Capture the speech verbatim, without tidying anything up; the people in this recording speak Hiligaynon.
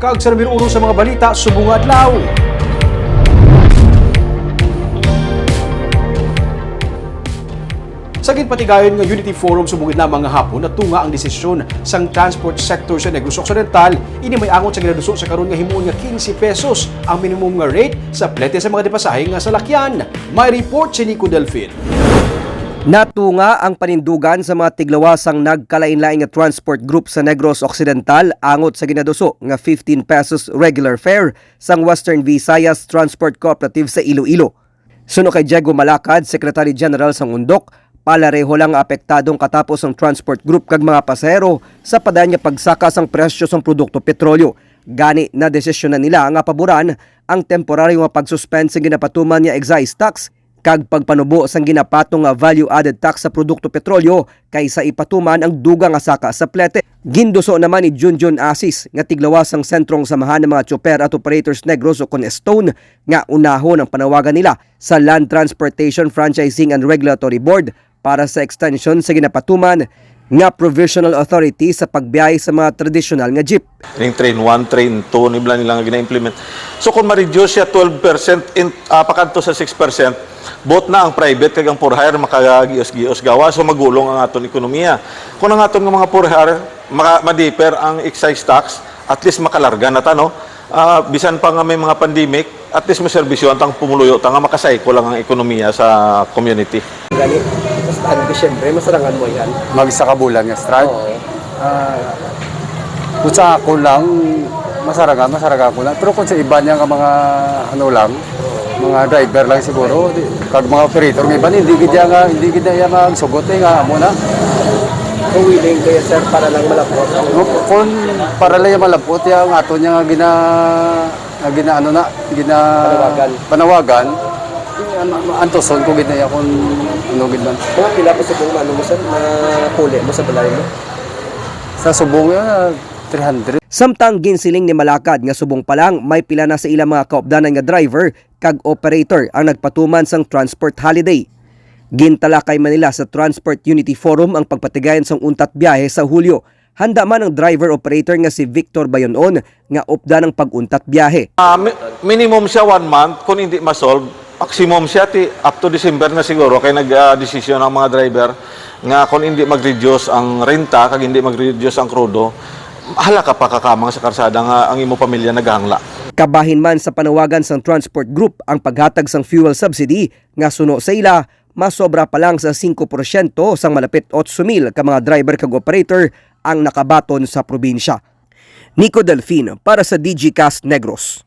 Kag sa numero uno sa mga balita subong nga adlaw. Sa ginpatigayon nga Unity Forum subong gid lamang nga hapon, natunga ang desisyon sang transport sector sa Negros Occidental. Ini may angot sa ginaduso sa karon nga himuon nga quince pesos ang minimum nga rate sa plete sa mga dipasahe nga salakyan. May report si Nico Delfin. Natunga ang panindugan sa mga tiglawas sang nagkalainlain nga transport group sa Negros Occidental angot sa ginaduso nga fifteen pesos regular fare sang Western Visayas Transport Cooperative sa Iloilo. Suno kay Diego Malacad, Secretary General sang undok, palareho lang nga apektado ang katapos sang transport group kag mga pasahero sa padayon nga pagsaka sang presyo sang produkto petrolyo. Gani, nadesisyonan nila nga paboran ang temporaryo nga pag-suspend sa ginapatuman nga excise tax kag pagpanubo sang ginapatong nga value-added tax sa produkto petrolyo kaysa ipatuman ang dugang nga saka sa plete. Ginduso naman ni Junjun Asis nga tiglawas sang Sentrong Samahan ng mga Tsoper at Operators Negros o kon Stone nga unahon ang panawagan nila sa Land Transportation Franchising and Regulatory Board para sa extension sa ginapatuman nga provisional authority sa pagbiyahe sa mga tradisyonal nga jeep. Ning train one, train two, ni bala nila nga gina-implement. So kung ma-reduce siya twelve percent in, ah, pakadto sa six percent, both na ang private kag ang for hire makagios-gios gawa, so magulong ang aton ekonomiya. Kung ang aton nga mga for hire, maka-, ma-defer ang excise tax, at least makalarga na ta, no? Ah, bisan pa nga may mga pandemic, at least maserbisyo ang tang pumuluyo ta nga makacycle lang ang ekonomiya sa community. Gani, basta ang Disyembre, masarangan mo yan. Mag-isa ka bulan nga strike? Oo. Ah, kung sa ako lang, masarangan, masarangan ko lang. Pero kung sa iba niya nga mga, ano lang, mga driver lang siguro, di, kag mga operator nga iban, hindi gid niya nga, hindi gid niya nga ang sugot, eh, nga amo na. Kung willing kayo, sir, para lang malapot? Kung para lang malapot, ya, ang ato niya nga gina-, nga gina-, ano na, gina-, Panawagan. Panawagan, eh, ma-, ma-, antuson ko gid na ya kung ano gid man. Mga pila po subong ano mo, sir, napuli mo sa balay mo? Sa subong, ah, three hundred. Samtang ginsiling ni Malacad nga subong pa lang, may pila na sa ilang mga kaupdanan nga driver kag operator ang nagpatuman sang transport holiday. Gintalakay man nila sa Transport Unity Forum ang pagpatigayon sang untat biyahe sa Hulyo. Handa man ang driver-operator nga si Victor Bayonon nga updan ang pag-untat biyahe. Ah, mi-, minimum siya one month, kung hindi ma-solve, maximum siya ti up to December na siguro, kay nag, ah, desisyon ang mga driver nga kung hindi mag-reduce ang renta kag hindi mag-reduce ang krudo, hala ka pa kakamang sa karsada nga ang imo pamilya nagahangla. Kabahin man sa panawagan sang transport group ang paghatag sang fuel subsidy nga suno sa ila, masobra pa lang sa singko porsyento sang malapit otso mil ka mga driver kag operator ang nakabaton sa probinsya. Nico Delfin para sa Digicast Negros.